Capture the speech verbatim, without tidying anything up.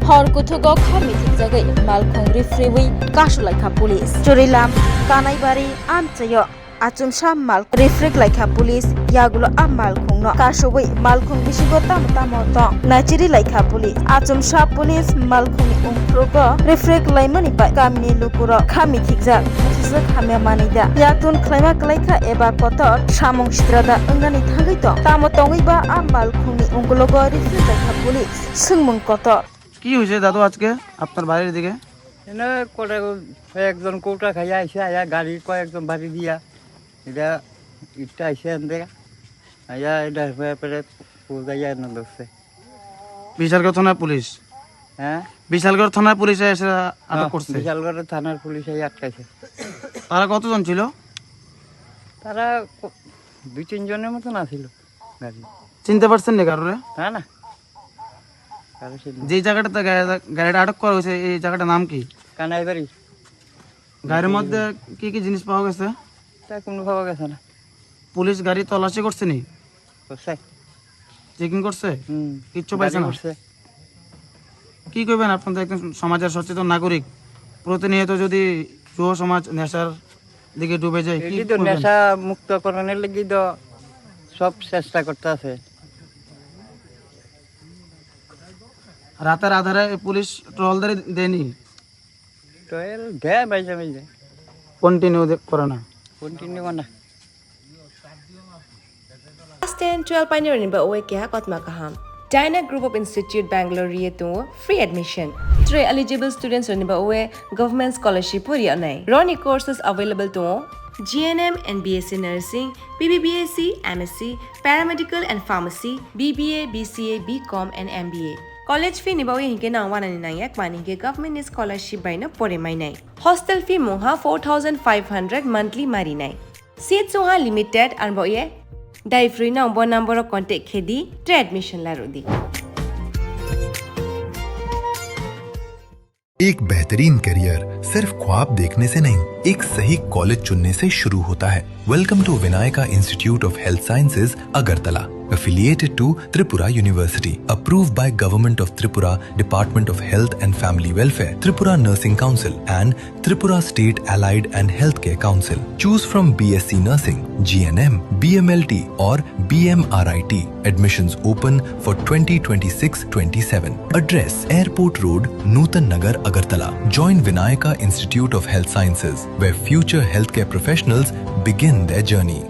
Hor kuthugo kha mithikjagwi malkhung rifriwi kasulaikha police. Churilam, Kanaibari, amchaio achomsa mal rifriklaikha police, yagulo a malkhungno kasugwi malkhung bisingo tamo tamo tong naichirilaikha police. Achomsa police malkhungni ungkhrogo rifriklaimani bai kamini lukurok kha mithikjak bwsajwk hamya manwi da, yaktun khlaima kwlaikha eba kotor samung sitrada wngnani thangwi tong. Tamo tongwi ba a malkhungni ungkologo rifriklaikha police. Swngmung kotor. কি হয়েছে দাদু আজকে আপনার বাড়ির দিকে? এনে করে কয়েকজন কৌটা খাইয়া আইসে, আয়া গাড়ি কয়েকজন বাড়ি দিয়া, এটা ইটটা আইসে এনতে, আয়া এটা হয়ে পরে পুজাইয়া এনে ধরছে। বিশালগড় থানার পুলিশ? হ্যাঁ। বিশালগড় থানার পুলিশে এসে আটক হ্যাঁ, করছে? বিশালগড় থানার পুলিশ আইয়া আটকাইছে। তারা কতজন ছিল? তারা ক-, দুই তিনজনের মতন আছিল গাড়ি। চিনতে পারছেন না কারোরে? না, না। কারো চিনি না। যে জায়গাটাতে গাড়ি-, গাড়িটা আটক করা হয়েছে, এই জায়গাটার নাম কি? কানাইবাড়ি। গাড়ির মধ্যে কি কি জিনিস পাওয়া গেছে? তা কোনো পাওয়া গেছে না। পুলিশ গাড়ি তল্লাশি করছে নি? করছে। চেকিং করছে? হুম। কিচ্ছু পাইছে গাড়ি না? করছে। কি করবেন আপনাদের একজন সমাজের সচেতন নাগরিক? প্রতিনিয়ত যদি যুব সমাজ নেশার দিকে ডুবে যায়, কি এটি তো করবেন? নেশা মুক্ত করানোর লাগি তো সব চেষ্টা করতে আছে। রাতের আধারে পুলিশ টহলদারি দেয়নি? টহল দেয় মাঝে মাঝে। কন্টিনিউ দে-, করে না? কন্টিনিউ করে না। Class ten, twelve painirokni ba oe keha kotma kaham. Dyna Group of Institute Bangalore ri tongo free admission. Tre eligible students rokni ba oe government scholarship pori anai. Roni courses available tongo. G N M and B S C Nursing, B B B S C, M S C, Paramedical and Pharmacy, B B A, B C A, B Com and M B A. College fee ni ba oe hinke nang wanani nangya kmani hinke government ni scholarship bai no pore mainai. Hostel fee mungha four thousand five hundred monthly marinai. Seat sungha limited, arbo ye dai free no bo number o contact khedi, tre admission larudi. एक बेहतरीन करियर सिर्फ ख्वाब देखने से नहीं, एक सही कॉलेज चुनने से शुरू होता है। Welcome to Vinayaka Institute of Health Sciences, Agartala, affiliated to Tripura University, approved by Government of Tripura, Department of Health and Family Welfare, Tripura Nursing Council, and Tripura State Allied and Healthcare Council. Choose from B S C Nursing, G N M, B M L T, or B M R I T. Admissions open for twenty twenty-six twenty-seven. Address: Airport Road, Nutan Nagar, Agartala. Join Vinayaka Institute of Health Sciences, where future healthcare professionals begin their journey.